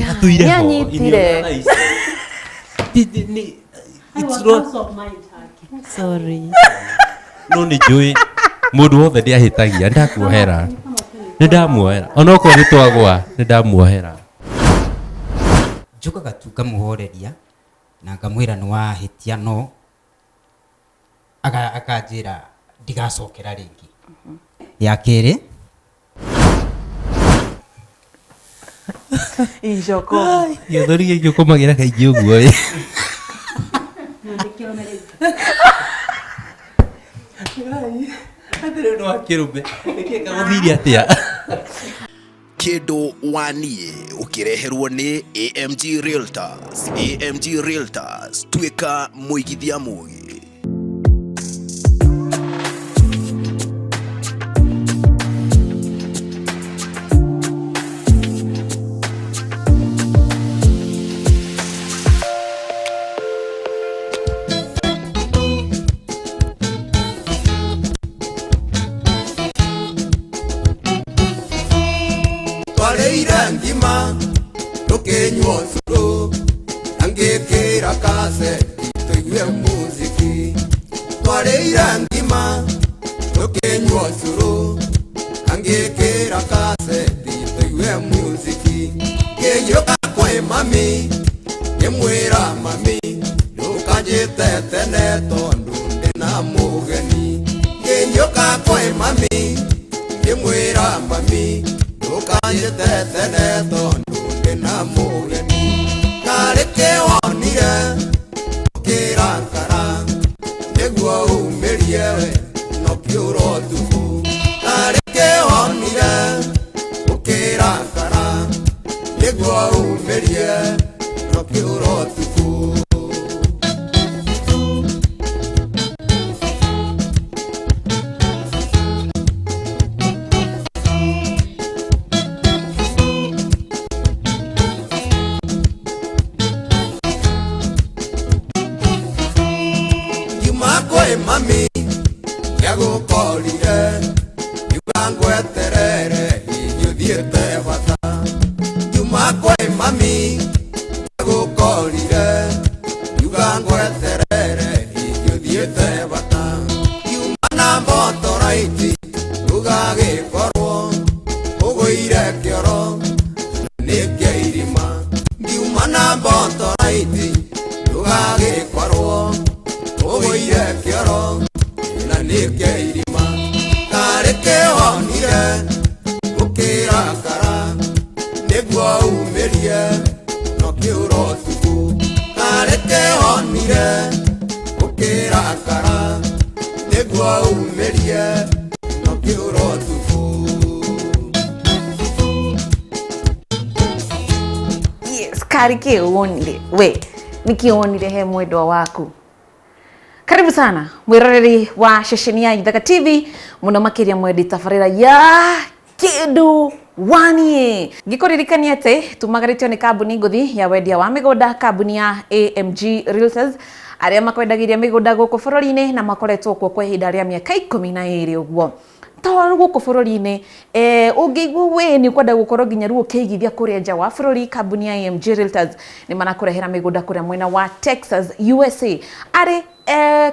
Atũire ho, Nĩanyitire. in your eyes. I It's was not- out of mind, Haki. Sorry. No nĩ njũĩ mũndũ wothe nĩ ahĩtagia, ndakuohera, nĩ ndamuohera, onokorwo nĩ twagwa nĩ ndamuohera. Njũkaga tu ngamũhoreria na ngamwĩra nĩ wahĩtia, no akanjĩra ndigacokera rĩngĩ. Ya kerĩ. Ijoko. Gĩthũri gĩkĩ ũkomagĩra kaingĩ ũguo ĩ. Atĩrĩ no akĩrũme nĩkĩ kagũthirie atĩa? Kĩndũ wa niĩ ũkĩreherwo nĩ AMG Realtors. AMG Realtors, tuĩka mũigithia mũgĩ. Twarĩire ngima tũkĩnyua ũcũrũ na ngĩkĩra kaseti tũigue muziki. Twarĩire ngima tũkĩnyua ũcũrũ na ngĩkĩra kaseti tũigue muziki. Ngĩhiũka kwĩ mami ngĩmwĩra mami ndũkanjĩte tene tondũ ndĩna mũgeni. Ngĩhiũka kwĩ mami ngĩmwĩra mami ndũkanjĩte tene tondũ ndĩna mũgeni. Karĩ kĩwonire ũkĩrakara nĩguo umĩrie we no kĩũra ũtukũ. Karĩ kĩwonire ũkĩrakara nĩguo umĩrie no kĩũra ũtukũ. Ngiuma kwĩ mami nĩagũkorire ngiuga ngweterere hihi ũthiĩte bata. Ngiuma kwĩ mami nĩagũkorire ngiuga ngweterere hihi ũthiĩte bata. Ngiuma na motoraiti ũgagĩkorwo ũgũire kĩoro nĩkĩa irima. Ngiuma na motoraiti ũgagĩkorwo ũgũire kĩoro na nĩkĩa irima. Karĩ kĩwonire ũkĩrakara nĩguo umĩrie no kĩũra ũtukũ. Karĩ kĩwonire ũkĩrakara nĩguo umĩrie no kĩũra ũtukũ. Yes, karĩ kĩ wonire we nĩkĩ wonire he mwendwa waku? Karibu sana mwiroreri wa ceceni ya Ithaka TV, muno makiria mwendi tabarĩra ya Kĩndũ Waniĩ. Ngĩkũririkania atĩ tumagarĩtio nĩ kambuni ngũthi ya wendia wa mĩgũnda, kambuni ya AMG Realtors, arĩa makwendagĩria mĩgũnda gũkũ bũrũri-inĩ na makoretwo kuo kwa ihinda rĩa mĩaka 12 ũguo. To gũkũ bũrũri-inĩ, ũngĩigua we nĩ ũkwenda gũkorwo nginya rĩu ũkĩigithia kũrĩa nja wa bũrũri, kambuni ya AMG Realtors nĩ marakũrehera mĩgũnda kũrĩa mwena wa Texas, USA. Arĩ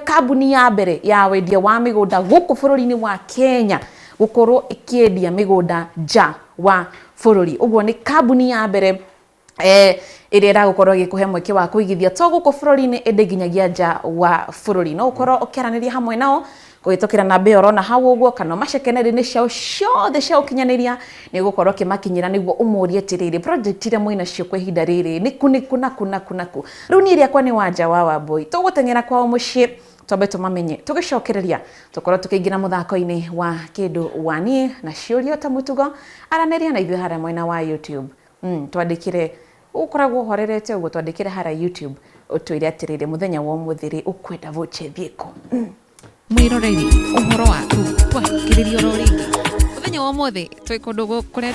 kambuni ya mbere ya wendia wa mĩgũnda gũkũ bũrũri-inĩ wa Kenya gũkorwo ĩkĩendia mĩgũnda nja wa bũrũri. Ũguo nĩ kambuni ya mbere ĩrĩa ĩragũkorwo ĩgĩkũhe mweke wa kũigithia to gũkũ bũrũri-inĩ ĩndĩ nginyagia nja wa bũrũri. No ũkorwo ũkĩaranĩria hamwe nao kũhĩtũkĩra namba ĩyo ũrona hau ũguo, kana ũmaceke nenda-inĩ ciao ciothe cia ũkinyanĩria, nĩ ũgũkorwo ũkĩmakinyĩra nĩguo ũmorie atĩrĩrĩ, project iria mwĩna cio kwa ihinda rĩrĩ nĩ kũ, nĩ kũ, na kũ, na kũ, na kũ. Rĩu niĩ rĩakwa nĩ Wanja wa Wambũi. Tũgũteng'era kwao mũciĩ twambe tũmamenye, tũgĩcokereria tũkorwo tũkĩingĩra mũthako-inĩ wa Kĩndũ wa Niĩ na ciũria ta mũtugo. Aranĩria na ithuĩ harĩa mwena wa YouTube. Twandĩkĩre, ũkoragwo ũhorerete ũguo, twandĩkĩre harĩa YouTube ũtwĩre atĩrĩrĩ, mũthenya wa ũmũthĩ rĩ, ũkwenda vocha ĩthiĩ kũ? Mwĩroreri, ũhoro waku twahĩkĩrĩria oro rĩngĩ mũthenya wa ũmũthĩ twĩ kũndũ kũrĩa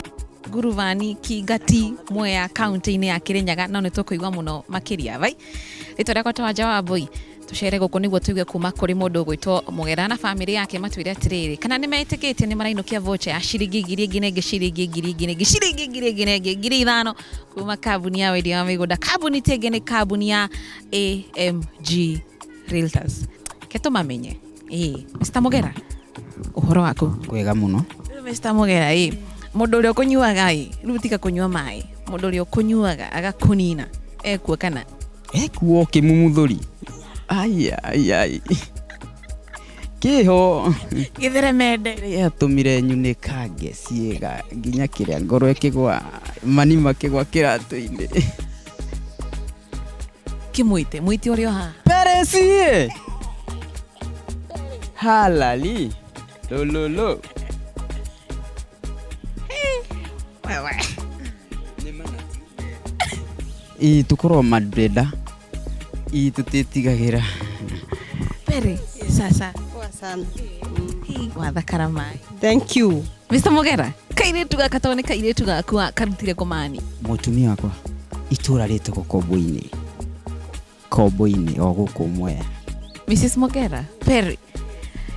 Ngurubani Kingati Mwea kaunti-inĩ ya Kĩrĩnyaga, no nĩ tũkũigua mũno makĩria. Vai, rĩtwa rĩakwa ta Wanja wa Mbũi. Tucere gũkũ nĩguo tũigue kuma kũrĩ mũndũ ũgwĩtwo Mũgera na bamĩrĩ yake matwĩre atĩrĩrĩ kana nĩ metĩkĩtie nĩ marainũkia voucher ya ciringi ngiri ĩngĩ na ĩngĩ, ciringi ngiri ĩngĩ na ĩngĩ, ciringi ngiri ĩngĩ na ĩngĩ, 5,000 kuma kambuni ya wendia wa mĩgũnda. Kambuni ta ĩngĩ nĩ kambuni ya AMG Realtors. Ke tũmamenye. Ĩĩ, Mr. Mũgera, ũhoro waku? Kwega mũno. Rĩu Mr. Mũgera, ĩ mũndũ ũrĩa ũkũnyuaga ĩ rĩu tiga kũnyua maĩ, mũndũ ũrĩa ũkũnyuaga agakũnina ekuo kana? Ekuo kĩmumuthũri. Ai ai ai. Kĩho. Gĩtheremende. Yatũmire nyunĩkange ciĩga nginya kĩrĩa ngoro ĩkĩgwa, mani makĩgwa kĩratũ-inĩ. Kĩmwĩte, mwĩte ũrĩa o haha. Peresi! Halali. Lololo. Wewe. Ĩ tũkorwo madreda. Ĩ tũtiĩtigagĩra. Pere, sasa. Poa sana. Hii, wathakara maĩ. Thank you. Mr. Mũgera, kairĩtu gaka tondũ nĩ kairĩtu gaku karutire kũmani. Mũtumia wakwa itũra rĩtagwo Kombo-inĩ. Kombo-inĩ o gũkũ Mwea. Mrs. Mũgera, Perry,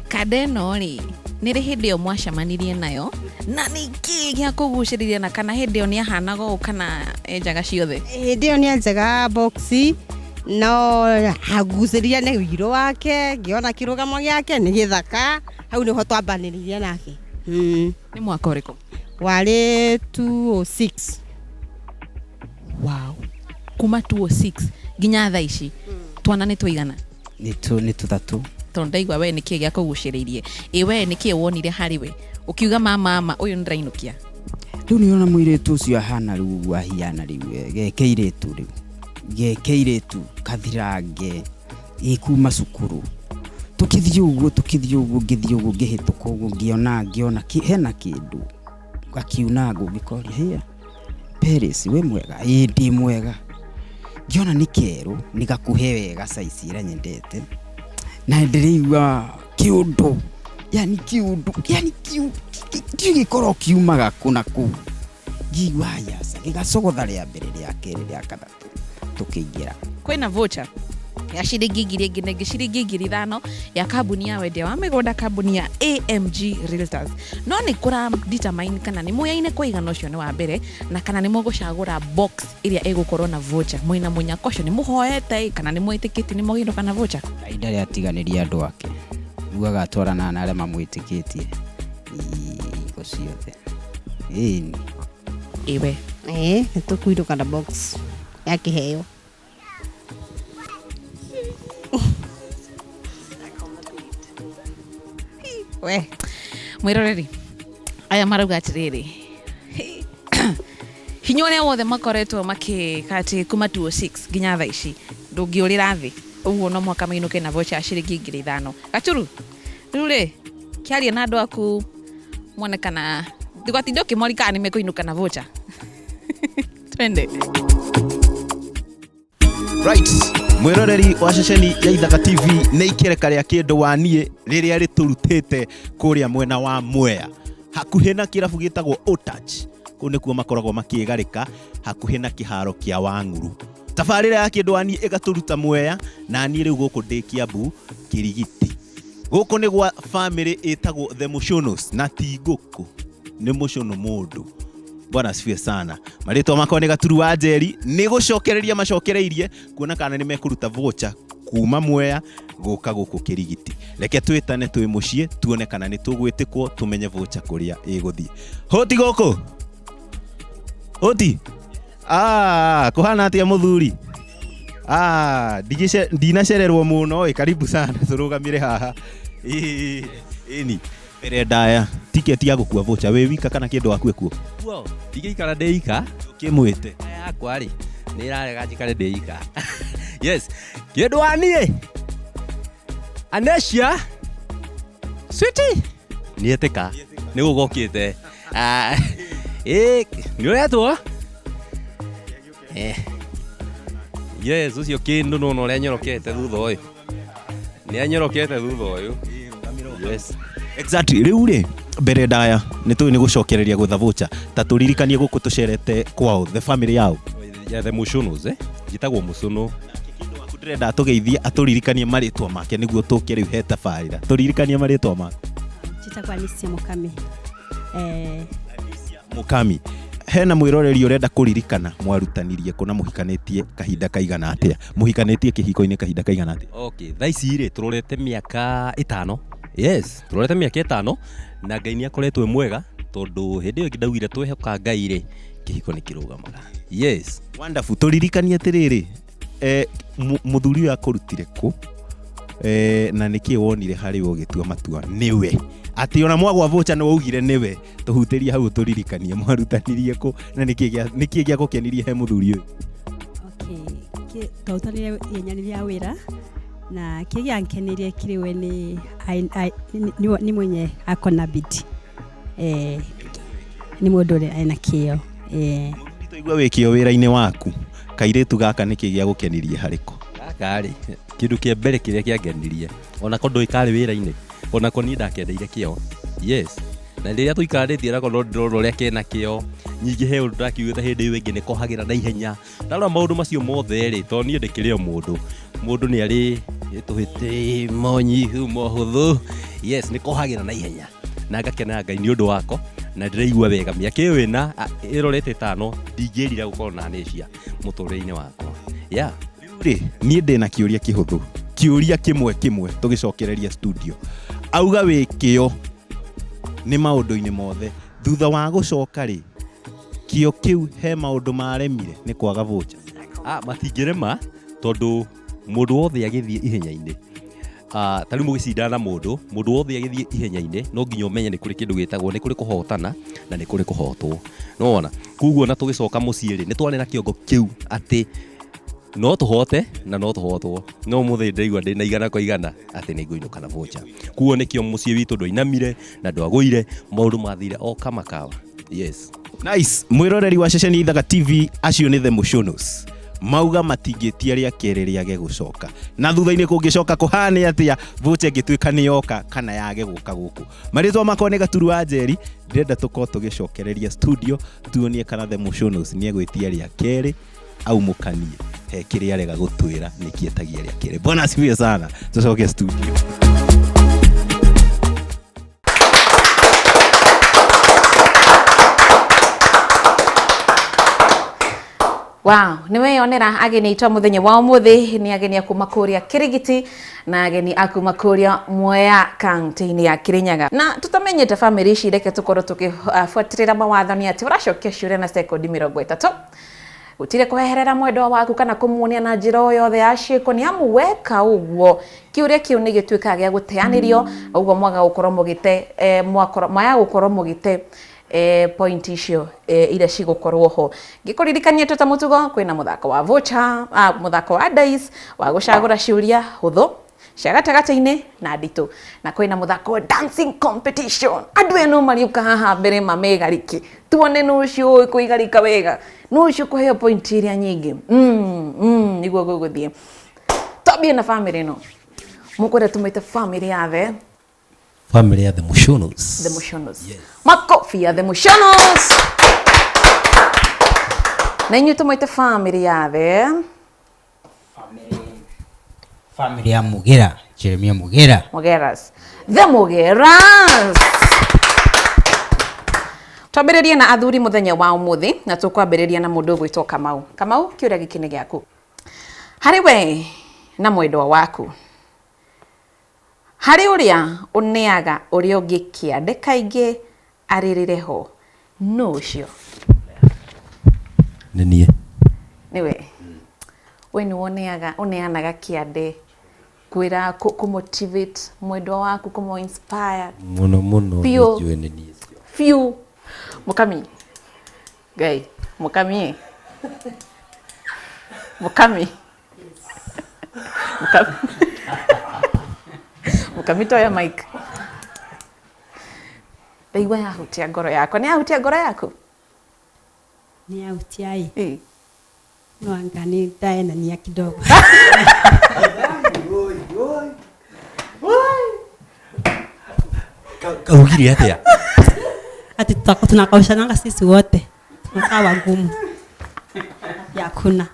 kanda ĩno rĩ, nĩ rĩ hĩndĩ ĩyo mwacemanirie nayo na nĩ kĩĩ gĩa kũgucĩrĩria na kana hĩndĩ ĩyo nĩ ahanaga ũũ kana enjaga ciothe? Hĩndĩ ĩyo nĩ enjaga boxi no agucĩrĩria nĩ ũirũ wake, ngĩona kĩrũgamo gĩake nĩ gĩthaka, hau nĩho twambanĩrĩirie nake. Nĩ mwaka ũrĩkũ? Warĩ 206. Wow. Kuma 206 nginya thaa ici twana nĩ tũigana? Nĩ tũthatũ. Tondũ ndaigua we nĩkĩĩ gĩa kũgucĩrĩirie, ĩ we nĩkĩĩ wonire harĩ we ũkiuga mama ma ũyũ nĩndĩrainũkia? Rĩu nĩũrona mũirĩtu ũcio ahana rĩu ũguo ahiana rĩu, geke irĩtu rĩu, geke irĩtu kathirange ĩ kuma cukuru. Tũkĩthiĩ ũguo, tũkĩthiĩ ũguo, ngĩthiĩ ũguo, ngĩhĩtũka ũguo, ngĩona hena kĩndũ gakiuna ngũ, ngĩkoria hĩa Paris wĩ mwega? Ĩ ndĩ mwega. Ngĩona nĩ kerũ, nĩ gakuhĩ wega size ĩrĩa nyendete, na ndĩraigua kĩũndũ, yani kĩũndũ, yani ndiũĩ gĩkorwo kiumaga kũ na kũ. Ngĩigua haya aca, gĩgacogotha rĩa mbere, rĩa kerĩ, rĩa gatatũ, tũkĩingĩra. Kwĩna voucher ya ciringi ngiri ĩngĩ na ĩngĩ, ciringi 5,000 ya kambuni ya wendia wa mĩgũnda, kambuni ya AMG Realtors. No nĩ kũra determine kana nĩ mũyaine kwa igana, ũcio nĩ wa mbere, na kana nĩ mũgũcagũra box ĩrĩa ĩgũkorwo na voucher. Mwĩna mũnyaka ũcio nĩ mũhoete kana nĩ mwĩtĩkĩtie nĩ mũgĩinũka na voucher? Ngai ndarĩ atiganĩria andũ ake, ugaga atwaranaga na arĩa mamwĩtĩkĩtie hingo ciothe. Ĩni. Ĩwe. Ĩĩ, nĩ tũkũinũka na box ya kĩheo. We, mwĩroreri, aya marauga atĩrĩrĩ, hinya ũrĩa wothe makoretwo makĩka atĩ kuma 206 nginya thaa ici ndũngĩũrĩra thĩ, ũguo no mũhaka mainũke na voucher ya ciringi 5,000. Gachuru, rĩu rĩ, kĩaria na andũ aku muone kana ndũgatinde ũkĩmoria kana nĩ mekũinũka na voucher. Twende. Right, mwĩroreri wa ceceni ya Ithaka TV, nĩ ikereka rĩa kĩndũ wa niĩ rĩrĩa rĩtũrutĩte kũrĩa mwena wa Mwea hakuhĩ na kĩrabu gĩtagwo Otouch. Kũu nĩkuo makoragwo makĩgarĩka hakuhĩ na kĩharo kĩa Wang'uru. Tabarĩra ya kĩndũ wa niĩ ĩgatũruta Mwea, na niĩ rĩu gũkũ ndĩ Kiambu Kĩrigiti. Gũkũ nĩ gwa family ĩtagwo The Mũcũnũs, na ti ngũkũ, nĩ mũcũnũ mũndũ. Bwana asifiwe sana. Marĩtwa makwa nĩ Gaturu wa Njeri, nĩ gũcokereria macokereirie kuona kana nĩ mekũruta voucher kuma Mwea gũka gũkũ Kĩrigiti. Reke twĩtane twĩ mũciĩ tuone kana nĩ tũgwĩtĩkwo, tũmenye voucher kũrĩa ĩgũthiĩ. Hoti gũkũ? Hoti? Kũhana atĩa mũthuri? Ndinacererwo mũno ĩ, karibu sana, tũrũgamire haha. Ĩni. Mbere ndaya, tiketi ya gũkua voucher wĩ wika kana kĩndũ waku ekuo? Kuo, ndingĩikara ndĩ ika. Ũkĩmwĩte. Yakwa rĩ, nĩ ĩrarega njikare ndĩ ika. Yes, kĩndũ wa niĩ. Anesia. Sweetie. Nĩetĩka. Nĩ gũgokĩte. Nĩ ũretwo? Yes, ũcio kĩndũ nona ũrĩa anyorokete thutha ũyũ. Nĩ anyorokete thutha ũyũ. Yes. Exactly. Rĩu rĩ, mbere ndaya, nĩ tũĩ nĩ gũcokereria gwetha voucher. Ta tũririkanie gũkũ tũcerete kwao, the family yao. Ya The Mũcũnũs, Njĩtagwo Mũcũnũ. Ndĩrenda atũgeithie atũririkanie marĩtwa make nĩguo tũke rĩu he tabarĩra. Tũririkanie marĩtwa make. Njĩtagwo Anicia Mũkami. Mũkami, hena mwĩroreri ũrenda kũririkana mwarutanirie kũ na mũhikanĩtie kahinda kaigana atĩa? Mũhikanĩtie kĩhiko-inĩ kahinda kaigana atĩa? Okay, thaa ici rĩ tũrorete mĩaka ĩtano. Yes, tũrorete mĩaka ĩtano na Ngai nĩ akoretwo e mwega tondũ hĩndĩ ĩyo ĩngĩ ndaugire twehoka Ngai rĩ kĩhiko nĩ kĩrũgamaga. Yes. Wonderful. Tũririkanie atĩrĩrĩ, mũthuri ũyũ akũrutire kũ? Na nĩkĩ wonire harĩ we ũgĩtua matua nĩwe? Atĩ ona mwagwa voucher nĩ waugire nĩwe. Tũhutĩrie hau ũtũririkanie mwarutanirie kũ na nĩkĩ gĩagũkenirie he mũthuri ũyũ? Okay, twarutanire ihenya rĩa wĩra na kĩrĩa gĩankenirie kĩrĩ we nĩ mwenye akona bidii. Nĩ mũndũ ũrĩa ena kĩo. Twaigua wĩ kĩo wĩra-inĩ waku, kairĩtu gaka nĩkĩ gĩagũkenirie harĩ ko? Gaka rĩ, kĩndũ kĩa mbere kĩrĩa kĩangenirie, onako ndũĩ karĩ wĩra-inĩ, onako niĩ ndakendeire kĩo. Yes. Na rĩrĩa tũikaranĩtie nako no ndĩrona ũrĩa kena kĩo, nyingĩ he ũndũ ndakiugĩte hĩndĩ ĩyo ĩngĩ nĩ kohagĩra na ihenya. Ndarora maũndũ macio mothe rĩ, tondũ niĩ ndĩkĩrĩ o mũndũ. Mũndũ nĩ arĩ tũhĩtĩ, monyihu, mohũthũ. Yes, nĩ kohagĩra na ihenya. Na ngakena Ngai nĩ ũndũ wako, na ndĩraigua wega. Mĩaka ĩyo ĩna, ĩrorete ĩtano, ndingĩrira gũkorwo na Anecia mũtũrĩre-inĩ wakwa. Yeah. Rĩu rĩ, niĩ ndĩna kĩũria kĩhũthũ. Kĩũria kĩmwe kĩmwe tũgĩcokereria studio. Auga wĩ kĩo nĩ maũndũ-inĩ mothe. Thutha wa gũcoka rĩ, kĩo kĩu he maũndũ maremire nĩ kwaga voucher? Matingĩrema tondũ mũndũ wothe agĩthiĩ ihenya-inĩ. Ta rĩu mũgĩcindana na mũndũ, mũndũ wothe agĩthiĩ ihenya-inĩ no nginya ũmenye nĩ kũrĩ kĩndũ gĩtagwo nĩ kũrĩ kũhotana na nĩ kũrĩ kũhotwo. Nĩwona? Koguo na tũgĩcoka mũciĩ rĩ, nĩ twarĩ na kĩongo kĩu atĩ no tũhote na no tũhotwo. No ũmũthĩ ndĩraigua ndĩna igana kwa igana atĩ nĩ ngũinũka na voucher. Koguo nĩkĩo mũciĩ witũ ndwainamire na ndwagũire, maũndũ mathire o kama kawa. Yes. Nice. Mwĩroreri wa ceceni Ithaga TV, acio nĩ The Mũcũnũs. Mauga matingĩtia rĩa kerĩ rĩage gũcoka. Na thutha-inĩ kũngĩcoka kũhane atĩa, voucher ĩngĩtuĩka nĩ yoka kana yage gũka gũkũ. Marĩtwa makwa nĩ Gaturu wa Njeri, ndĩrenda tũkorwo tũgĩcokereria studio tuonie kana The Mũcũnũs nĩ egwĩtia rĩa kerĩ aumũkanie he kĩrĩa arega gũtwĩra nĩkĩ etagia rĩa kerĩ. Bwana asifiwe sana. Tũcoke studio. Wow, nĩ weyonera ageni aitũ a mũthenya wa ũmũthĩ nĩ ageni a kuma kũrĩa Kĩrigiti na ageni a kuma kũrĩa Mwea kaunti-inĩ ya Kĩrĩnyaga. Na tũtamenyete bamĩrĩ ici, reke tũkorwo tũkĩbuatĩrĩra mawatho nĩ atĩ ũracokia ciũria na sekondi mĩrongo ĩtatũ. Gũtirĩ kũheherera mwendwa waku kana kũmuonia na njĩra o yothe ya ciĩko, nĩ amu weka ũguo kĩũria kĩu nĩ gĩtuĩkaga gĩa gũteanĩrio, ũguo mwaga gũkorwo mũgĩte, mwaga gũkorwo mũgĩte point icio iria cigũkorwo ho. Ngĩkũririkania twĩ ta mũtugo kwĩna mũthako wa voucher, mũthako wa dice wa gũcagũra ciũria hũthũ cia gatagatĩ-inĩ na nditũ, na kwĩna mũthako wa dancing competition. Andũ aya no mariũka haha mbere mamegarike, tuone nũ ũcio ũĩ kwĩgarika wega, nũ ũcio ũkũheo point iria nyingĩ. Nĩguo gũgũthiĩ. Twambie na bamĩrĩ ĩno. Mũkwenda tũmĩte bamĩrĩ ya the Family ya The Mũcũnũs. The Mũcũnũs. Yes. Makofi ya The Mũcũnũs. Na inyuĩ tũmĩte family ya the Family ya Mugera, Jeremia Mugera. Mugeras. The Mugeras. Twambĩrĩrie na athuri mũthenya wa ũmũthĩ na tũkwambĩrĩria na mũndũ ũgwĩtwo Kamau. Kamau, kĩũria gĩkĩ nĩ gĩaku. Harĩ we na mwendwa waku, harĩ ũrĩa ũneaga ũrĩa ũngĩ kĩande kaingĩ arĩrĩre ho, nũ ũcio? Nĩ niĩ. Nĩwe. We nĩ woneaga, ũneanaga kĩande kwĩra kũ motivate mwendwa waku, kũmũ inspire. Mũno mũno Biũ. nĩnjũĩ nĩ niĩ. Biũ. Mũkami. Ngai, mũkami. Mũkami. Mũkami. Mũkami toya mic. Ndaigua yahutia ngoro yakwa. Nĩ yahutia ngoro yaku? Nĩ yahutia ĩ. No anga nĩ ndaenania kidogo. Kaugire atĩa? Ati tunakaushananga sisi wote. Tunakaa wagumu. Ati hakuna.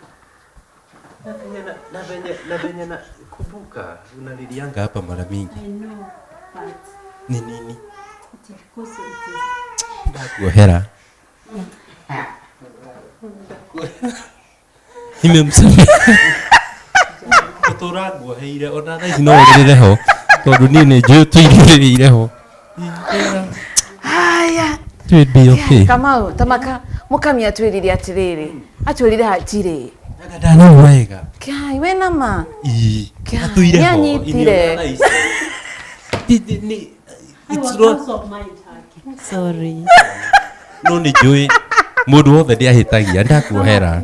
Na venye na venye na kumbuka unalilianga hapa mara mingi. I know, but Ni nini? it is because it is Ndakuohera. Nimemsamehe. Gũtũra nguoheire ona thaa ici no ũrĩrĩre ho tondũ niĩ nĩ njũĩ tũirĩrĩire ho. Haya. It will be okay. Kamau tamaka mukami atwirire atiriri atwirire hatire. Anga ndanaigua wega. Kai we nama. Ii. Kai, Atũire ho. nĩanyitire. Ini ona thaa ici. Ti- I It's was not out of mind, Haki. Sorry. No nĩ njũĩ mũndũ wothe ndĩahĩtagia ndakuohera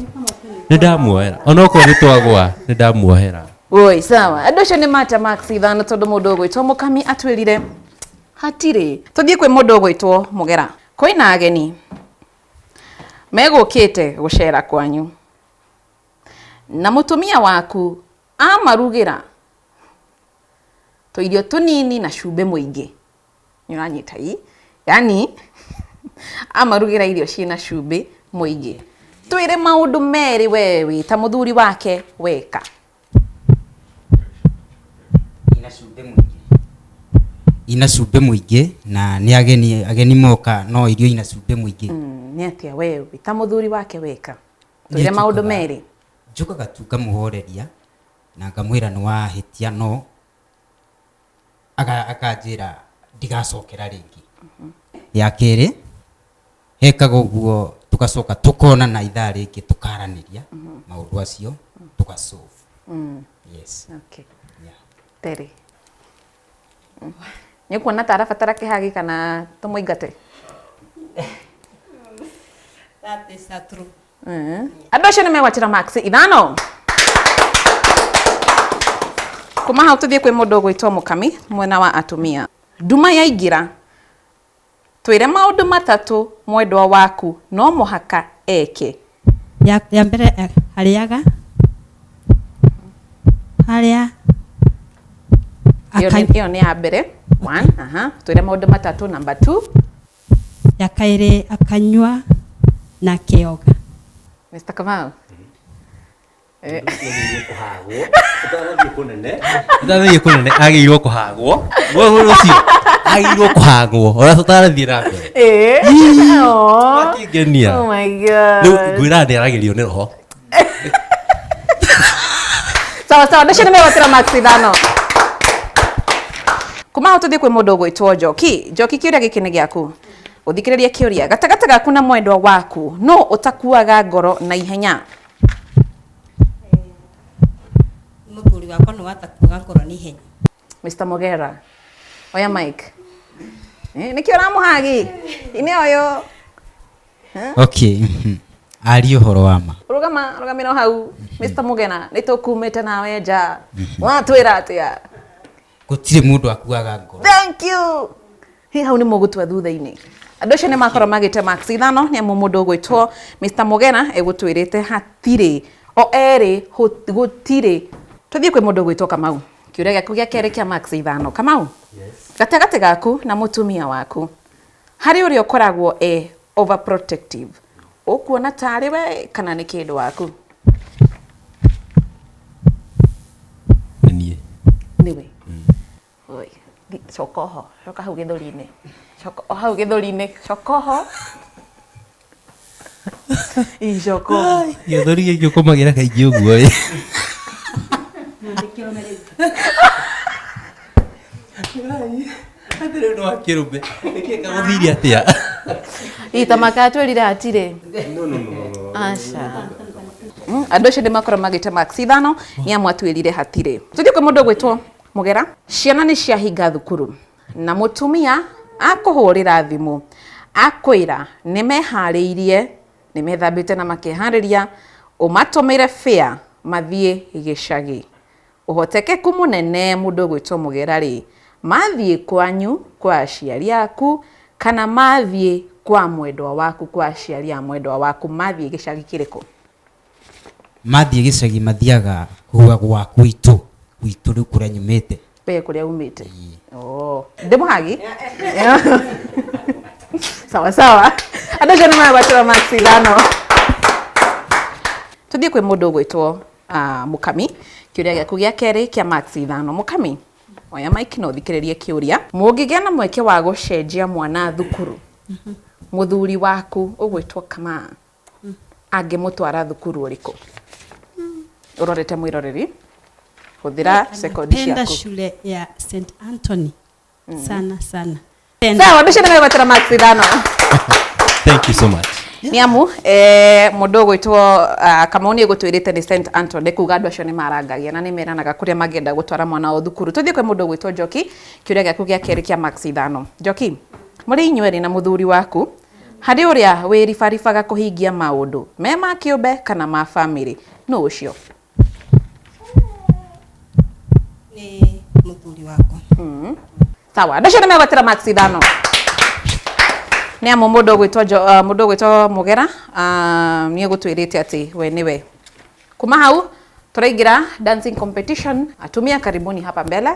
nĩ ndamuohera onokorwo nĩ twagwa nĩ ndamuohera. Oi sawa andũ acio nĩ mata max ithano tondũ mũndũ ũgwĩtwo mũkami atwĩrire hatirĩ. Tũthiĩ kwĩ mũndũ ũgwĩtwo mũgera. Kwĩna ageni megũkĩte gũcera kwanyu na mũtumia waku amarugĩra tũirio tũnini na cumbĩ mũingĩ. Nĩ ũranyita ii? Yani amarugĩra irio ciĩna cumbĩ mũingĩ. Twĩre maũndũ merĩ we wĩ ta mũthuri wake weka. Ina cumbĩ mũingĩ, ina cumbĩ mũingĩ na nĩ ageni ageni moka no irio ina cumbĩ mũingĩ. Nĩ atĩa we wĩ ta mũthuri wake weka? Niĩ Twĩre maũndũ njũkaga- merĩ. Njũkaga tu ngamũhoreria na ngamwĩra nĩ wahĩtia no akanjĩra ndigacokera rĩngĩ. Ya kerĩ hekaga ũguo tugacoka tukonana ithaa rĩngĩ tukaranĩria maũndũ acio tugasolve. Yes. Okay. Yeah. Terĩ. Nĩ ũkuona ta arabatara kĩhagi kana tũmũingate? That is a true. Andũ acio nĩ megwatĩra max ithano. Kuma hau tũthiĩ kwĩ mũndũ ũgwĩtwo mũkami mwena wa atumia. Nduma yaingĩra twĩre maũndũ matatũ mwendwa waku no mũhaka eke. Ya mbere arĩaga harĩa Ĩyo ĩyo nĩ ya mbere. One, aha. Twĩre maũndũ matatũ number 2. Ya kaĩrĩ akanyua na akĩoga. Mr. Kamau. Ũtanathiĩ kũnene agĩrĩirwo kũhagwo mũndũ ũcio agĩrĩirwo kũhagwo ona tũtanathiĩ na mbere. Oh. Akĩngenia. Oh my God. Rĩu ngwĩra ndĩaragĩrio nĩ roho. Sawa sawa, ndacio nĩ megwatĩra max ithano. Kuma hau tũthiĩ kwĩ mũndũ ũgwĩtwo Njoki. Njoki, kĩũria gĩkĩ nĩ gĩaku. Ũthikĩrĩrie kĩũria. Gatagatĩ gaku na mwendwa waku, no ũtakuaga ngoro na ihenya? Mũthuri wakwa nĩ watakuaga ngoro na ihenya. Mr. Mogera. Oya mic. Nĩkĩo ũramũhagi? Inĩ ũyũ. Okay. Aria ũhoro wa ma. Rũgama, rũgamĩra hau. Mr. Mogera, nĩ tũkumĩte nawe nja. Watwĩra atĩa? Gũtirĩ mũndũ akuaga ngoro. Thank you. Hi hau nĩ mũgũtua thutha-inĩ. Andũ acio nĩ makorwo magĩte max ithano nĩ amu mũndũ ũgwĩtwo Mr. Mogera egũtwĩrĩte hatirĩ o erĩ gũtirĩ. Tũthiĩ kwĩ mũndũ ũgwĩtwo Kamau. Kĩũria gĩaku gĩa kerĩ kĩa max ithano. Kamau, gatagatĩ gaku na mũtumia waku harĩ ũrĩa ũkoragwo e overprotective, ũkuona tarĩ we kana nĩ kĩndũ waku? Nĩ niĩ. Nĩwe. Oi, coka oho, coka hau gĩthũri-inĩ. Coka o hau gĩthũri-inĩ, coka oho. Ii, coka oho. Gĩthũri gĩkĩ ũkomagĩra kaingĩ ũguo ĩ. Atĩ rĩu nĩ wakĩrũme. Nĩkĩ kagũthirie atĩa? Ii, tamaka atwĩrire hatirĩ. Aca. Andũ acio nĩ makorwo magĩte max ithano nĩ amwe atwĩrire hatirĩ. Tũthiĩ kwĩ mũndũ ũgwĩtwo Mũgera. Ciana nĩ ciahinga thukuru na mũtumia akũhũrĩra thimũ akwĩra nĩ meharĩirie, nĩ methambĩte na makeharĩria, ũmatũmĩre fare mathiĩ gĩcagi. Ũhotekeku mũnene mũndũ ũgwĩtwo Mũgera rĩ, mathiĩ kwanyu kwa aciari aku kana mathiĩ kwa mwendwa waku kwa aciari a mwendwa waku, mathiĩ gĩcagi kĩrĩkũ? Mathiĩ gĩcagi mathiaga gwa gwitũ, gwitũ rĩu kũrĩa nyumĩte. We kũrĩa umĩte. Oh, ndĩ mũhagi? Sawa sawa. Andũ acio nĩ megwatĩra max ithano. Tũthiĩ kwĩ mũndũ ũgwĩtwo Mukami kĩũria gĩaku gĩa kerĩ kĩa marks 5. Mukami, oya mic na ũthikĩrĩrie kĩũria. Mũngĩgĩa na mweke wa gũcenjia mwana thukuru, mũthuri waku ũgwĩtwo Kamaa angĩmũtwara thukuru ũrĩkũ? Ũrorete mwĩroreri, hũthĩra sekondi Napenda ciaku. shule ya St Anthony sana sana. Sawa, mbeca nĩ megwetera marks 5. Thank you so much. Nĩ amu mũndũ ũgwĩtwo Kamau nĩ egũtwĩrĩte nĩ St Anton, nĩ kuga andũ acio nĩ marangagia na nĩ meranaga kũrĩa mangĩenda gũtwara mwana wao thukuru. Tũthiĩ kwĩ mũndũ ũgwĩtwo Njoki, kĩũria gĩaku gĩa kerĩ kĩa marks 5. Njoki, mũrĩ inyuerĩ na mũthuri waku, harĩ ũrĩa wĩribaribaga kũhingia maũndũ me ma kĩũmbe kana ma bamĩrĩ, nũ ũcio? Nĩ mũthuri wakwa. Sawa, andũ acio nĩ megwetera marks 5. Nĩ amu mũndũ ũgwĩtwo mũndũ ũgwĩtwo Mũgera nĩ egũtwĩrĩte atĩ we nĩwe. Kuma hau tũraingĩra dancing competition. Atumia karibuni hapa mbele.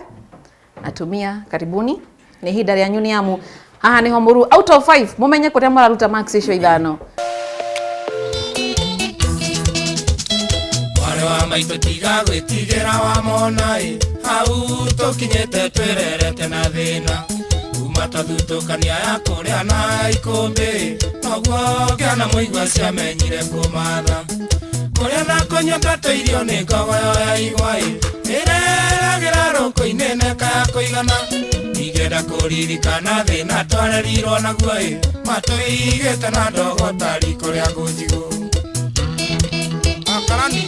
Atumia karibuni. Nĩ ihinda rĩanyu nĩ amu haha nĩho mũru out of 5 mũmenye kũrĩa mũraruta marks icio 5. Mwarĩ wa maitũ tiga gwĩtigĩra wamona ĩ, hau tũkinyĩte twĩrerete na thĩna. Kuma twathutũkania ya kũrĩa na ikũmbĩ, noguo ngĩona mũigua ciamenyire kũmatha. Kũrĩa na kũnyua twatũirio nĩ ngogoyo ya igwa ĩ, ĩreragĩra rũkũ-inĩ neka ya kũigana. Ingĩenda kũririkana thĩna twarerirwo naguo ĩ, matũigĩte na ndogo ta riko rĩa ngũnjigũ. Akarani.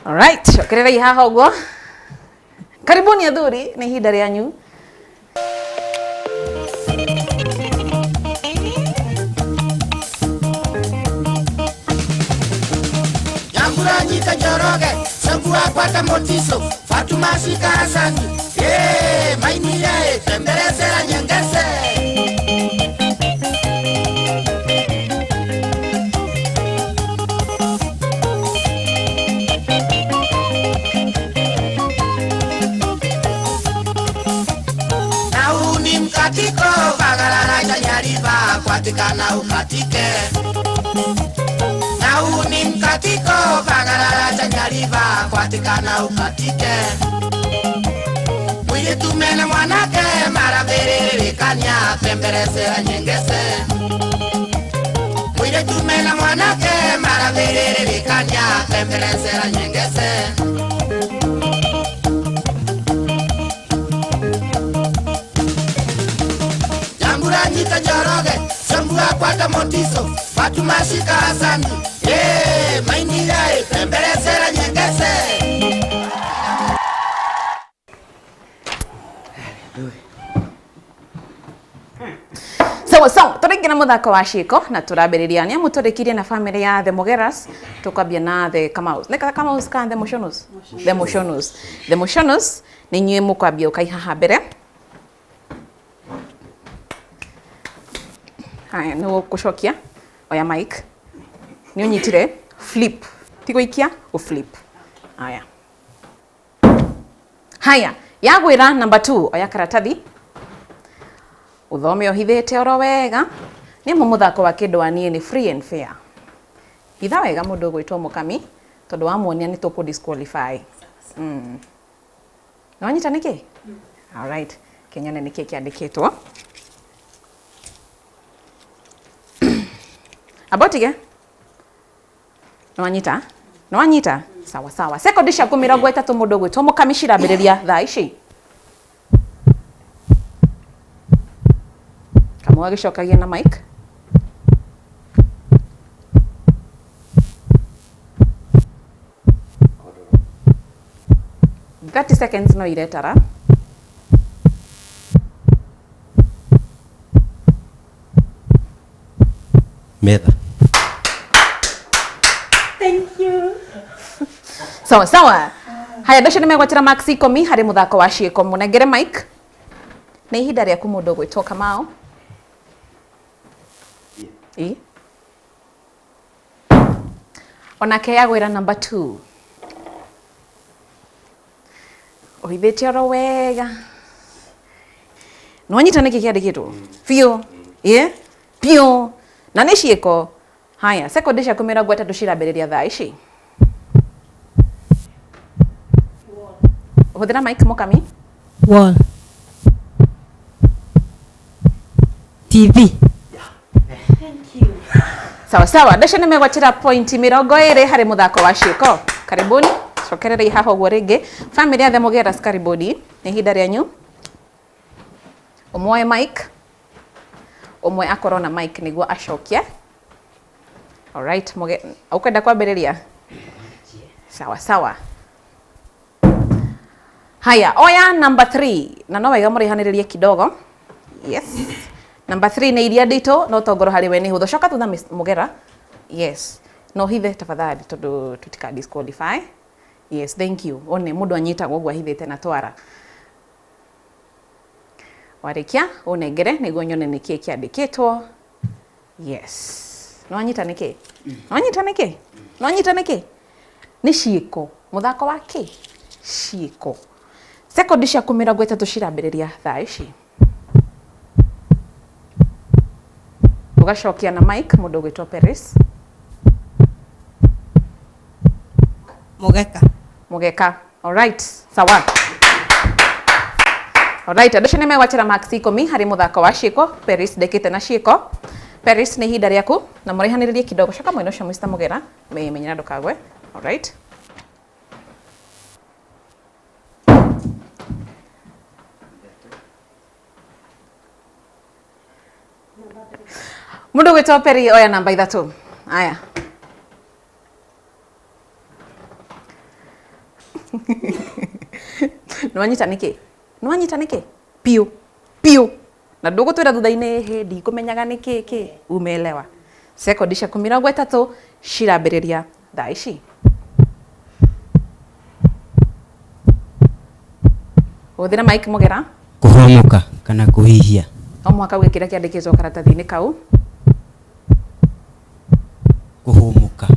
Alright, cokererai haha ũguo. Karibuni athuri, nĩ ihinda rĩanyu. Nyambura nyita Njoroge, Sambua kwata Motiso, Fatuma Shika Hasani, mainia temberezera nyengese. Na huu ni mkatiko, bagarara chanyariba, kwatikana ukatike. Na huu ni mkatiko, bagarara chanyariba, kwatikana ukatike. Mwili tumene mwanake, mara berererikanya, pemberesera nyengese. Mwili tumene mwanake, mara berererikanya, pemberesera nyengese. Nyambura nyita Njoroge, Sambua kwata Motiso, Fatuma Shika Hasani, mainia pemberesera nyengese. Sawa sawa, tũraingĩra mũthako wa ciĩko na tũrambĩrĩria nĩ amu tũrĩkirie na family ya The Mugeras, tũkwambia na The Kamaus. Nĩ Kamaus kana The Motionos? The Motionos. The Motionos nĩ inyuĩ mũkwambia ũkai haha mbere. Haya, nĩ ũgũcokia. Oya mic. Nĩ ũnyitire flip. Ti gũikia, gũ flip. Haya. Haya, yagwĩra number 2, oya karatathi. Uthome ũhithĩte oro wega. Nĩ amu mũthako wa kĩndũ wa niĩ nĩ free and fair. Hitha wega mũndũ ũgwĩtwo Mũkami, tondũ wamuonia nĩ tũkũ disqualify. Nĩ wanyita nĩkĩ? All right. Kenyone nĩkĩ kĩandĩkĩtwo. Amba ũtige. Nĩ wanyita? Nĩ wanyita? Sawa sawa. Sekondi ciaku 30 mũndũ ũgwĩtwo Mũkami cirambĩrĩria thaa ici. Kamau agĩcokagia na mic. 30 seconds no iretara. Metha. Thank you. Sawa sawa. Haya, mbeca nĩ megwatĩra max 10 harĩ mũthako wa ciĩko. Mũnengere mic. Nĩ ihinda rĩaku mũndũ ũgwĩtwo Kamau. Ĩ. Onake yagwĩra number 2. Ũhithĩte oro wega. Nĩ wanyita nĩkĩ kĩandĩkĩtwo? Biũ. Ĩ? Biũ. Na nĩ ciĩko. Haya, sekondi ciaku 30 cirambĩrĩria thaa ici. Hũthĩra mic Mukami. Wall. TV. Sawa sawa, ndacio nĩ megwatĩra pointi 20 harĩ mũthako wa ciĩko. Karibuni, cokererei haha ũguo rĩngĩ. Family ya The Mugeras, karibuni, nĩ ihinda rĩanyu. Ũmwe mic, ũmwe akorwo na mic nĩguo acokie. Alright, ũkwenda kwambĩrĩria? Sawa sawa. Haya, oya number 3 na no wega mũraihanĩrĩrie kidogo. Yes. Number 3 nĩ iria nditũ no tongoro harĩ we nĩ hũthũ. Coka thutha Mugera. Yes. No hithe tafadhali tondũ tũtika disqualify. Yes, thank you. One mũndũ anyitagwo ũguo ahithĩte na twara. Warĩkia ũnengere nĩguo nyone nĩkĩ kĩandĩkĩtwo. Yes. No anyita nĩkĩ? No anyita nĩkĩ? No anyita nĩkĩ? Nĩ ciĩko. Mũthako wa kĩ? Ciĩko. Sekondi ciaku 30 cirambĩrĩria thaa ici. Ũgacokia na mic mũndũ ũgwĩtwo Peris. Mũgeka. Mũgeka. Alright. Sawa. Alright, andũ acio nĩ megwatĩra marks 10 harĩ mũthako wa ciĩko. Peris ndekĩte na ciĩko. Peris nĩ ihinda rĩaku na mũraihanĩrĩrie kidogo. Coka mwena ũcio Mr. Mugera, menyera ndũkagwe. Alright. Mũndũ ũgwĩtwo Peri oya namba 3. Aya. Nĩwanyita nĩkĩ? Nĩwanyita nĩkĩ? Piũ. Piũ. Na ndũgũtwĩra thutha-inĩ hĩ ndikũmenyaga nĩkĩ kĩ. Umeelewa. Sekondi ciaku 30 cirambĩrĩria thaa ici. Hũthĩra mic Mugera. Kũhũmũka kana kũhihia. No mũhaka uge kĩrĩa kĩandĩkĩtwo karatathi-inĩ kau. Kũhũmũka.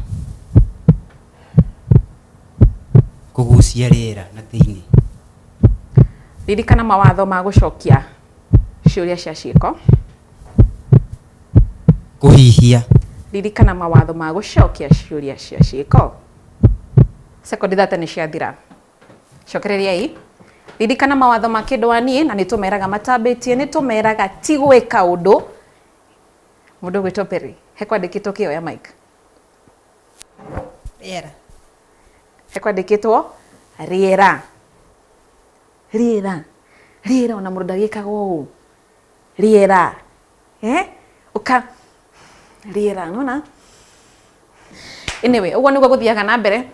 Kũgucia rĩera na thĩinĩ. Ririkana mawatho ma gũcokia ciũria cia ciĩko. Kũhihia. Ririkana mawatho ma gũcokia ciũria cia ciĩko. Sekondi 30 nĩ ciathira. Cokereriai. Ririkana mawatho ma kĩndũ wa niĩ na nĩ tũmeraga matambĩtie, nĩ tũmeraga ti gwĩka ũndũ. Mũndũ ũgwĩtwo Peri, he kwandĩkĩtwo kĩo ya mic. Rĩera. He kwandĩkĩtwo rĩera. Rĩera. Rĩera ona mũndũ ndagĩkaga ũũ. Rĩera. Ũka rĩera, nĩwona? Anyway, ũguo nĩguo gũthiaga na mbere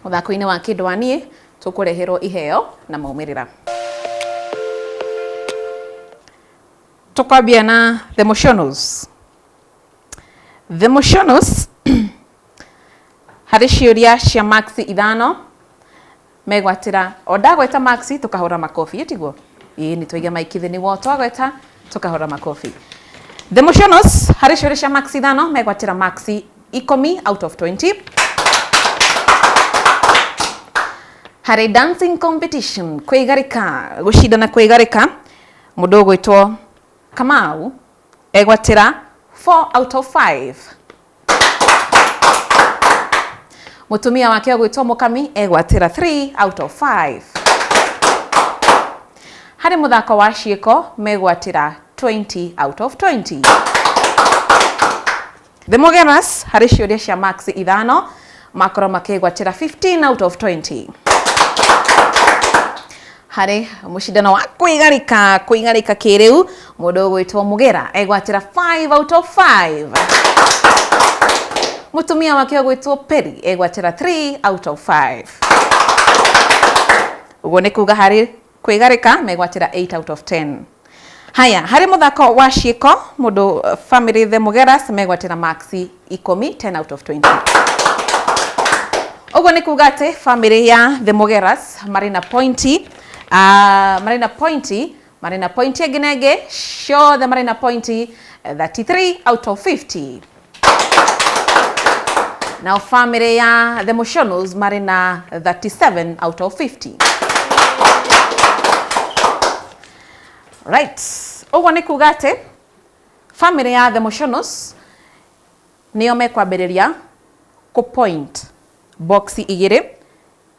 mũthako-inĩ wa kĩndũ wa niĩ, tũkũreherwo iheo na maumĩrĩra. Tũkwambia na The Motionos. The Motionos harĩ ciũria cia marks 5 megwatĩra o ndagweta marks tũkahũra makobi, tiguo? Ĩĩ nĩ twaige mic thĩ nĩguo twagweta tũkahũra makobi. The Motionos harĩ ciũria cia marks 5 megwatĩra marks 10 out of 20. Harĩ dancing competition kwĩgarĩka, gũcindana kwĩgarĩka, mũndũ ũgwĩtwo Kamau egwatĩra 4 out of 5. Mũtumia wake ũgwĩtwo Mukami egwatĩra 3 out of 5. Harĩ mũthako wa ciĩko megwatĩra 20 out of 20. The Mugeras harĩ ciũria cia marks 5 makorwo makĩgwatĩra 15 out of 20. Harĩ mũcindano wa kwĩgarĩka, kwĩgarĩka kĩrĩu, mũndũ ũgwĩtwo Mugera egwatĩra 5 out of 5. Mũtumia wake ũgwĩtwo Peri egwatĩra 3 out of 5. Ũguo nĩ kuga harĩ kwĩgarĩka megwatĩra 8 out of 10. Haya, harĩ mũthako wa ciĩko, mũndũ family The Mugeras megwatĩra marks 10, 10 out of 20. Ũguo nĩ kuga atĩ family ya The Mugeras marĩ na pointi, marĩ na pointi, marĩ na pointi ĩngĩ na ĩngĩ, ciothe marĩ na pointi 33 out of 50. Nao family ya The Motionos marĩ na 37 out of 50. Right. Ũguo nĩ kuga atĩ family ya The Motionos Nĩo mekwambĩrĩria kũ point box igĩrĩ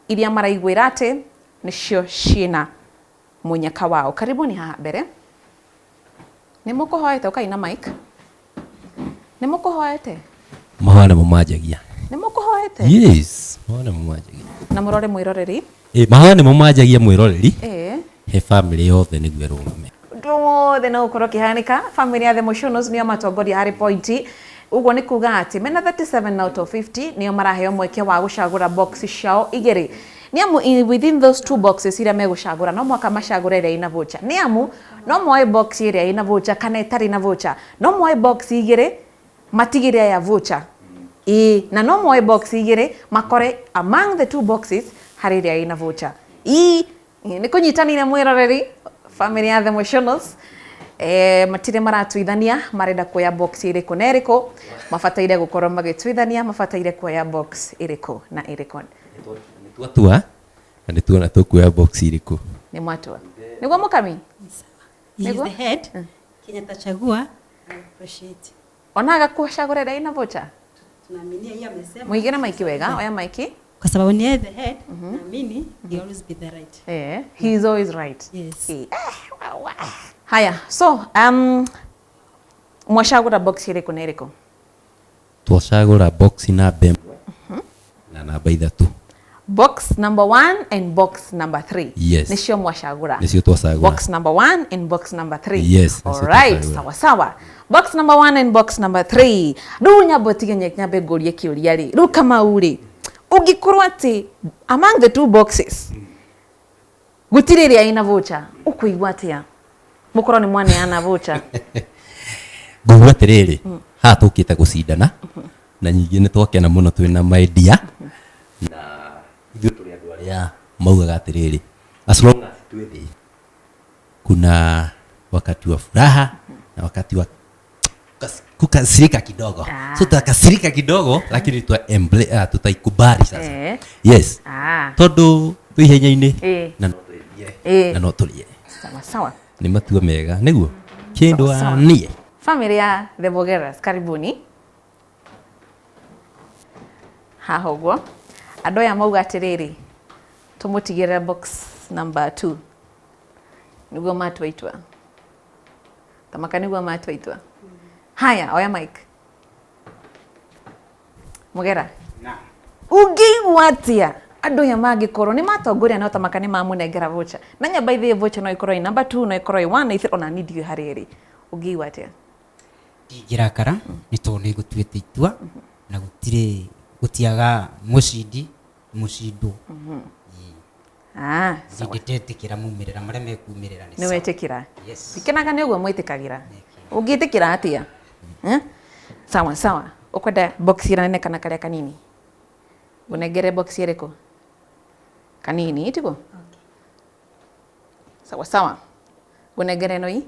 iria maraiguĩra atĩ nĩcio ciĩna mũnyaka wao. Karibuni haha mbere. Nĩ mũkũhoete ũkai na mic. Nĩ mũkũhoete? Mahoya nĩmo manjagia. Nĩ mũkũhoete? Yes, mahoya nĩmo manjagia. Na mũrore mwĩroreri. Ĩ, mahoya nĩmo manjagia mwĩroreri. Ĩĩ. He family yothe nĩguo ĩrũgame. Ũndũ wothe no ũkorwo ũkĩhanĩka, family ya The Motionos nĩo matongoria harĩ pointi, ũguo nĩ kuga atĩ mena 37 out of 50 nĩo maraheo mweke wa gũcagũra box ciao igĩrĩ. Nĩ amu within those two boxes iria megũcagũra no mũhaka macagũre ĩrĩa ĩna voucher. Nĩ amu no moe box ĩrĩa ĩna voucher kana ĩtarĩ na voucher. No moe box igĩrĩ matigĩre aya voucher. Ĩĩ, na no moe box igĩrĩ makore among the two boxes harĩ ĩrĩa ĩna voucher. Ii, nĩ kũnyitanire mwĩroreri, family ya The Motionals eh, matirĩ maratuithania marenda kuoya box ĩrĩkũ na ĩrĩkũ, mabataire gũkorwo magĩtuithania mabataire kuoya box ĩrĩkũ na ĩrĩkũ. Nĩ twatua na nĩ tuona tũkuoya box irĩkũ. Nĩ mwatua nĩguo mũkami? He is Nĩguo? the head. Kenya tachagua, I appreciate. Ona agakucagũra ĩrĩa ĩna voucher. Tunaaminia yeye amesema. Mũigĩre maiki wega, oya maiki. Kwa sababu ni yeye the head, naamini he always be the right. Eh, he is always right. Yes. Eh, wa, wa. Haya, so mwacagũra box ĩrĩkũ na ĩrĩkũ? Twacagũra box namba ĩmwe na namba ithatũ. Box number 1 and box number 3. Yes. Nĩcio mwacagũra. Nĩcio twacagũra. Box number 1 and box number 3. Yes, All nĩcio right, twacagũra. sawa sawa. Box number 1 and box number 3. Rĩu nyambo tige nyambe ngũrie kĩũria rĩ. Rĩu Kamau rĩ, ũngĩkorwo atĩ among the two boxes gũtirĩ ĩrĩa ĩna voucher, ũkũigua atĩa? Mũkorwo nĩ mwaneana voucher. Nguga atĩrĩrĩ, haha tũkĩte gũcindana na nyingĩ nĩ twakena mũno twĩna my dear, na ithuĩ tũrĩ andũ arĩa maugaga atĩrĩrĩ, as long as twĩ thĩ kuna wakati wa furaha na wakati wa kukasirika kidogo. So tutakasirika kidogo lakini tutaikubali sasa. Yes. Tondu twĩ ihenya-inĩ na no twĩrie na no tũrĩe. Sawa sawa. Nĩ matua mega nĩguo kĩndũ Sawa, sawa. anie. Family ya The Bogeras, karibuni. Haha ũguo andũ aya mauga atĩrĩrĩ, tũmũtigĩre box number 2 nĩguo matua itua. Tamaka nĩguo matua itua. Haya, oya mic. Mũgera, ũngĩigua atĩa andũ aya mangĩkorwo nĩ matongoria no tamaka nĩ mamũnengera voucher? Na nyamba ithe voucher no ĩkorwo ĩ number 2, no ĩkorwo ĩ 1 na ĩkorwo ona niĩ ndiũĩ harĩa ĩrĩ. Ũngĩigua atĩa? Ndingĩrakara nĩ tondũ nĩ ngũtuĩte itua na gũtirĩ gũtiaga mũcindi mũcindwo. Ndingĩtetĩkĩra maumĩrĩra marĩa mekumĩrĩra nĩ Nĩ sawa. wetĩkĩra? Yes. Ndikenaga nĩ ũguo mwĩtĩkagĩra. Ũngĩtĩkĩra atĩa? Eh? Sawa sawa. Ũkwenda box ĩrĩa nene kana karĩa kanini? Ngũnengere box ĩrĩkũ? Kanini, tiguo? Sawa sawa. Ngũnengere ĩno ii?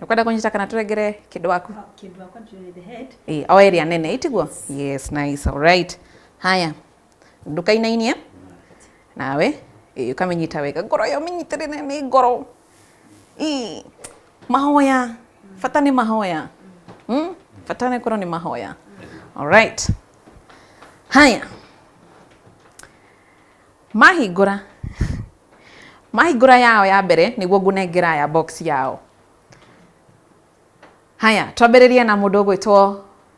Ũkwenda kũnyita kana tũrengere kĩndũ waku? Kĩndũ wakwa ndio the head. Ĩĩ, o ĩrĩa nene, tiguo? Yes, nice. All right. Haya. Ndũkainainie. Nawe, ĩĩ, ũkamĩnyita wega. Ngoro ĩyo mĩnyitĩrĩre nĩ ngoro. Ĩĩ, mahoya. Bata nĩ mahoya. Bata nĩ korwo nĩ mahoya. All right. Haya. Mahingũra. Mahingũra yao ya mbere nĩguo ngũnengera ya box yao. Haya, twambĩrĩrie na mũndũ ũgwĩtwo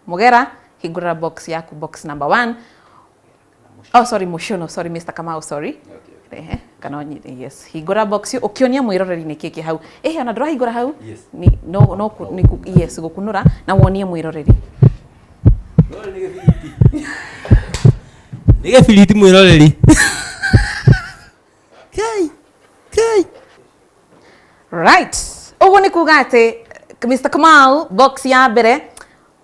Mũgera, hingũra box yaku, box number 1. Oh, sorry, Mushono, sorry, Mr. Kamau, sorry. Rehe, kana onyi, yes. Hingũra box ũkĩonia mwĩroreri nĩ kĩĩ kĩ hau. Ĩhĩ, ona ndũrahingũra hau? Yes. Ni, no, no, ni, yes, gũkunũra na wonie mwĩroreri. Nĩ gĩbiriti mwĩroreri. Kai, kai. Right. Ũguo nĩ kuga atĩ Mr. Kamau, box ya mbere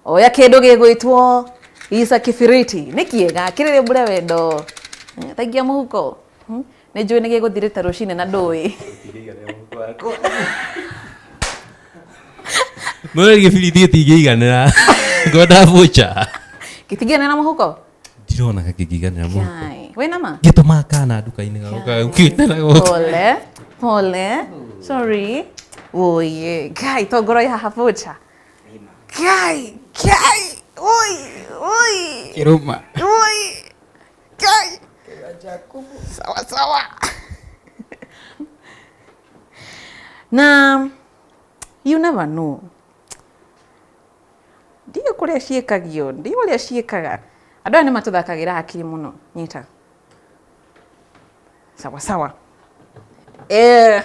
oya kĩndũ gĩgwĩtwo Isa kĩbiriti. Nĩ kĩega, kĩrĩrĩ mbure wendo. Thaingia mũhuko. Nĩ njũĩ nĩ gĩgũthirĩte rũcinĩ na ndũĩ. Mwĩroreri gĩbiriti gĩtingĩiganĩra. Ngwenda voucher. Gĩtingĩiganĩra mũhuko? Ndirona gĩkĩiganĩra mũhuko. Kai. Wĩna ma? Ngĩtũma kana nduka-inĩ gagoka gũkĩte na gũkũ. Pole, pole. Sorry. Oye, Kai, to ngoro ya haha voucher. Kai, kai. Oi, oi. Kiruma. Oi. Kai. Sawa sawa. Na you never know. Ndiũ kũrĩa ciĩkagio, ndiũ ũrĩa ciĩkaga. Andũ aya nĩ matũthakagĩra hakiri mũno. Nyita. Sawa sawa. Eh.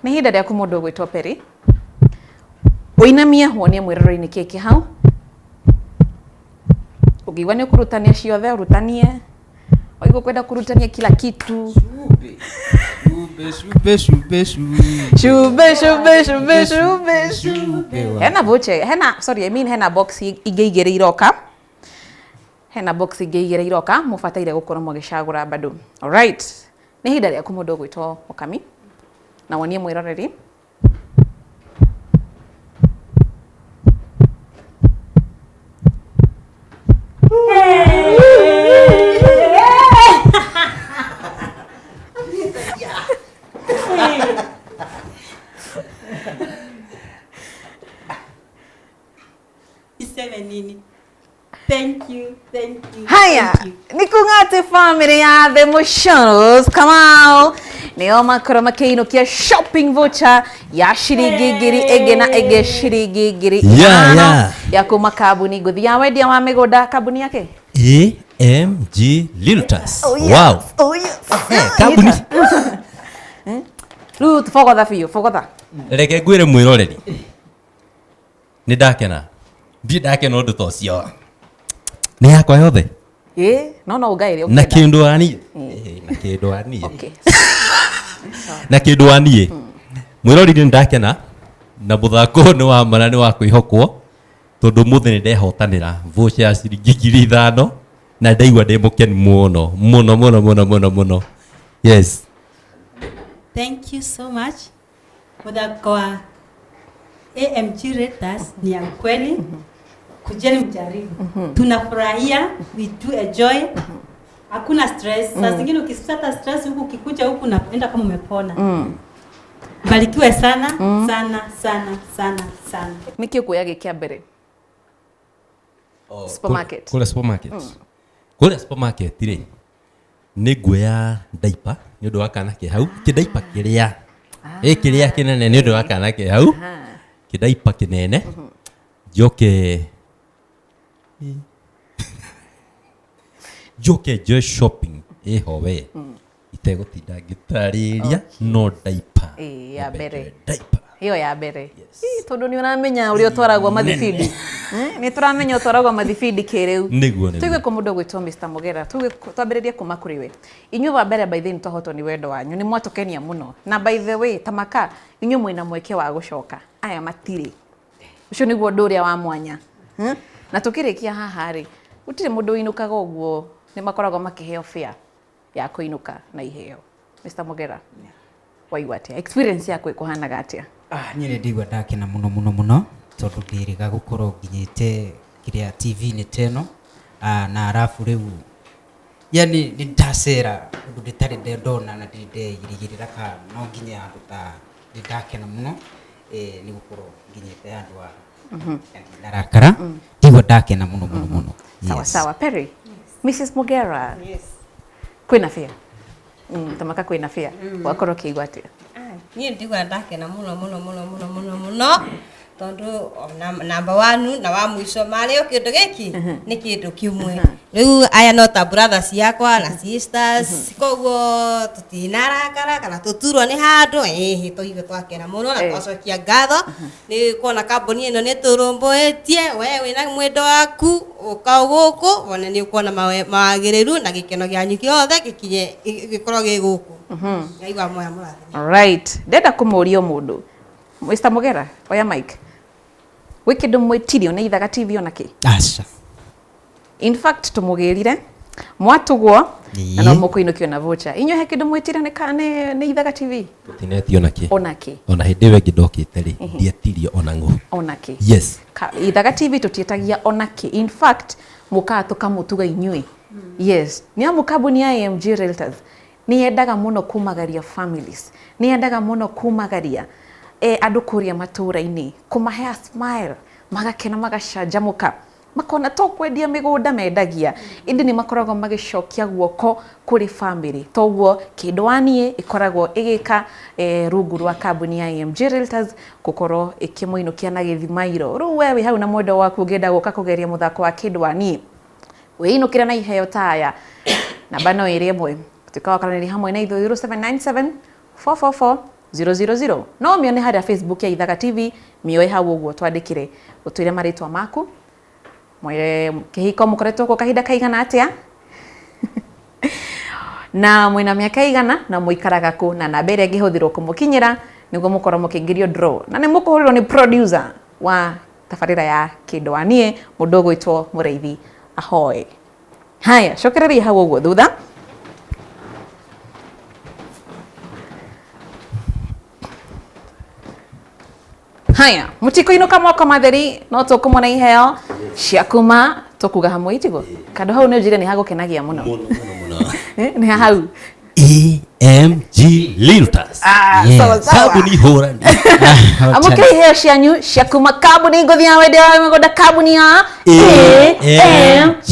Nĩ ihinda rĩaku mũndũ ũgwĩtwo Perry. Ũinamie wonie mwĩroreri kĩ kĩ hau. Ũngĩigua nĩ ũkũrutania ciothe ũrutanie. Waigua kwenda kũrutania kila kitu. Shube, shube, shube, shube. Shube, shube, shube, shube, shube. Shube wa. Hena voucher, hena, sorry, I mean hena box ingĩ igĩrĩ iroka. Hena box ingĩ igĩrĩ iroka, mũbataire gũkorwo mũgĩcagũra bado. Alright. Nĩ ihinda rĩaku mũndũ ũgwĩtwo Mũkami. Na wonie mwĩroreri. Niseme nini? Thank you, thank you. Haya, Thank you. nĩ kuga atĩ bamĩrĩ ya The Mushonos Kamau nĩo makorwo makĩinũkia shopping voucher ya ciringi ngiri ĩngĩ na ĩngĩ ciringi ngiri Yeah, ithano yeah. ya kuma kambuni ngũthi ya wendia wa mĩgũnda kambuni yake AMG Realtors. Oh, yes. Wow. Oh, yes. Eh, kambuni. Rĩu bogotha biũ bogotha. Reke ngwĩre mwĩroreri. Nĩ ndakena. Ndirĩ ndakena ũndũ ta ũcio. Nĩ yakwa yothe. Ĩ, no no ũngaĩre Na ũngĩenda. kĩndũ wa niĩ. Eh, na kĩndũ wa niĩ. Okay. Na kĩndũ wa niĩ. Mwĩroreri nĩ ndakena na mũthako ũyũ nĩ wa ma na nĩ wa kwĩhokwo tondũ ũmũthĩ nĩ ndehotanĩra voucher ya ciringi 5,000 na ndaigua ndĩ mũkenu mũno mũno mũno mũno mũno mũno. Yes. Thank you so much. Mũthako wa AMG Realtors ni ya ukweli. Kujeni mjaribu. Tunafurahia, we do enjoy. Hakuna stress. Saa zingine ukipata stress huku ukikuja huku unaenda kama umepona. Barikiwe sana, sana, sana, sana, sana. Nĩkĩ ũkuoya gĩ kĩa mbere? Supermarket. Kũrĩa supermarket. Kũrĩa supermarket rĩ nĩ nguoya diaper nĩ ũndũ wa kana ke hau kĩdaipa kĩrĩa ĩ kĩrĩa kĩnene nĩ ũndũ wa kana ke hau kĩdaipa kĩnene njoke njoke njoe shopping ĩho we itegũtinda ngĩtarĩria no diaper Ĩ, ya mbere. diaper Ĩyo ya mbere. Ĩ, tondũ nĩ ũramenya ũrĩa ũtwaragwo mathibindi. Nĩ tũramenya ũtwaragwo mathibindi kĩrĩu. Nĩguo, nĩguo. Tũigue kũ mũndũ ũgwĩtwo Mr. Mũgera, tuge twambĩrĩrie kuma kũrĩ we. Inyuĩ wa mbere by the way nĩ twahotwo nĩ wendo wanyu, nĩ mwatũkenia mũno. Na by the way tamaka inyuĩ mwĩna mweke wa gũcoka, aya matirĩ. Ũcio nĩguo ũndũ ũrĩa wa mwanya. Na tũkĩrĩkia haha rĩ, gũtirĩ mũndũ ũinũkaga ũguo, nĩ makoragwo makĩheo fare ya kũinũka na iheo. Mr. Mũgera, waigua atĩa? Experience yaku ĩkũhanaga atĩa? Ah, niĩ nĩ ndaigua ndakena mũno mũno mũno tondũ ndĩrĩga gũkorwo nginyĩte kĩrĩa TV-inĩ ta ĩno. Ah, na arabu rĩu yani nĩ ndacera ũndũ ndĩtarĩ ndona na ndirĩ ndeirigĩrĩra ka no nginye handũ ta nĩ ndakena mũno nĩ gũkorwo nginyĩte handũ ha ndarakara ndaigua ndakena mũno mũno mũno. Sawa Yes. sawa. Perry. Mrs. Mugera. Yes. Kwĩna fare. Tamaka kwĩna fare. Wakorwo ũkĩigua atĩa? Niĩ ndigua ndakena mũno mũno mũno mũno mũno mũno tondũ namba one na wa mũico marĩ o kĩndũ gĩkĩ nĩ kĩndũ kĩmwe. Rĩu aya no ta brothers ciakwa na sisters koguo tũtinarakara kana tũturwo nĩ handũ ĩhĩ tũigue twakena mũno na twacokia ngatho nĩ kuona kambuni ĩno nĩ tũrũmbũĩtie we wĩna mwendo waku ũka gũkũ wone nĩ ũkuona mawagĩrĩru na gĩkeno gĩanyu gĩothe gĩkinye gĩkorwo gĩ gũkũ. Ngai wa moya mũrathime. Alright. Ndenda kũmũria mũndũ. Mr. Mugera, oya mic. Gwĩ kĩndũ mwĩtirio nĩ Ithaga TV ona kĩ? Aca. In fact tũmũgĩrire mwatũgwo na no Ĩĩ. mũkũinũkio na voucher. Inyuĩ he kĩndũ mwĩtire nĩ Ithaga TV? Tũtinetio ona kĩ. Ona kĩ. Ona hĩndĩ ĩyo ĩngĩ ndokĩte rĩ ndietirio ona ng'ũ. Ona kĩ. Yes. Ithaga TV tũtiĩtagia ona kĩ. In fact mũkaga tũkamũtuga inyuĩ. Yes. Nĩ amu kambuni ya AMG Realtors nĩ yendaga mũno kumagaria families. Nĩ yendaga mũno kumagaria andũ kũrĩa matũũra-inĩ, kũmahe a smile. Magakena magacanjamũka makona to kwendia mĩgũnda mendagia ĩndĩ nĩ makoragwo magĩcokia guoko kũrĩ family. Toguo kĩndũ waniĩ ĩkoragwo ĩgĩka rungu rwa kambuni ya AMG Realtors gũkorwo ĩkĩmũinũkia na gĩthimairo. Rĩu we wĩ hau na mwendwa waku ũngĩenda gũka kũgeria mũthako wa kĩndũ waniĩ wĩinũkĩre na iheo ta aya, namba no ĩrĩ ĩmwe, tuĩka wa kwaranĩria hamwe na ithuĩ 0797 444 000. No mĩone harĩa Facebook ya Ithaga TV, mĩoe hau ũguo twandĩkĩre, ũtwĩre marĩtwa maku, mwĩre kĩhiko mũkoretwo kuo kahinda kaigana atĩa na mwĩna mĩaka igana na mũikaraga kũ, na namba ĩrĩa ĩngĩhũthĩrwo kũmũkinyĩra nĩguo mũkorwo mũkĩingĩrio draw, na nĩ mũkũhũrĩrwo nĩ producer wa tabarĩra ya kĩndũ wa niĩ, mũndũ ũgwĩtwo Mũrĩithi Ahoe. Haya, cokereria hau ũguo thutha. Haya, mũtikũinũka moko matheri, no tũkũmona iheo cia kuma tũkuga hamwe itiguo. Kandũ hau nĩ ũnjĩre nĩ hagũkenagia mũno. Mũno mũno mũno. Nĩ hau. AMG Realtors. Ah, sawa sawa. Kambuni hũrani. Amũkĩra iheo cianyu cia kuma kambuni ngũthi ya wendia wa mĩgũnda, kambuni ya AMG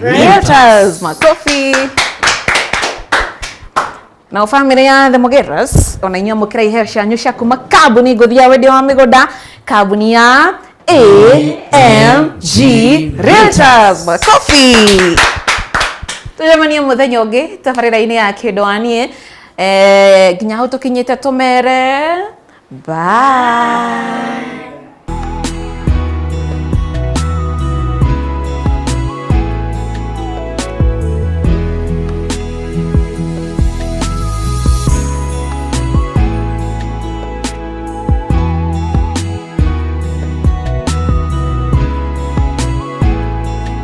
Realtors. Makofi. Na bamĩrĩ ya The Mugeras, ona inyuĩ amũkĩra iheo cianyu cia kuma kambuni ngũthi ya wendia wa mĩgũnda, kambuni ya AMG Realtors. Makofi. Tũcemanie mũthenya ũngĩ tabarĩra-inĩ ya kĩndũ wa niĩ. Nginya hau tũkinyĩte tũmere bye.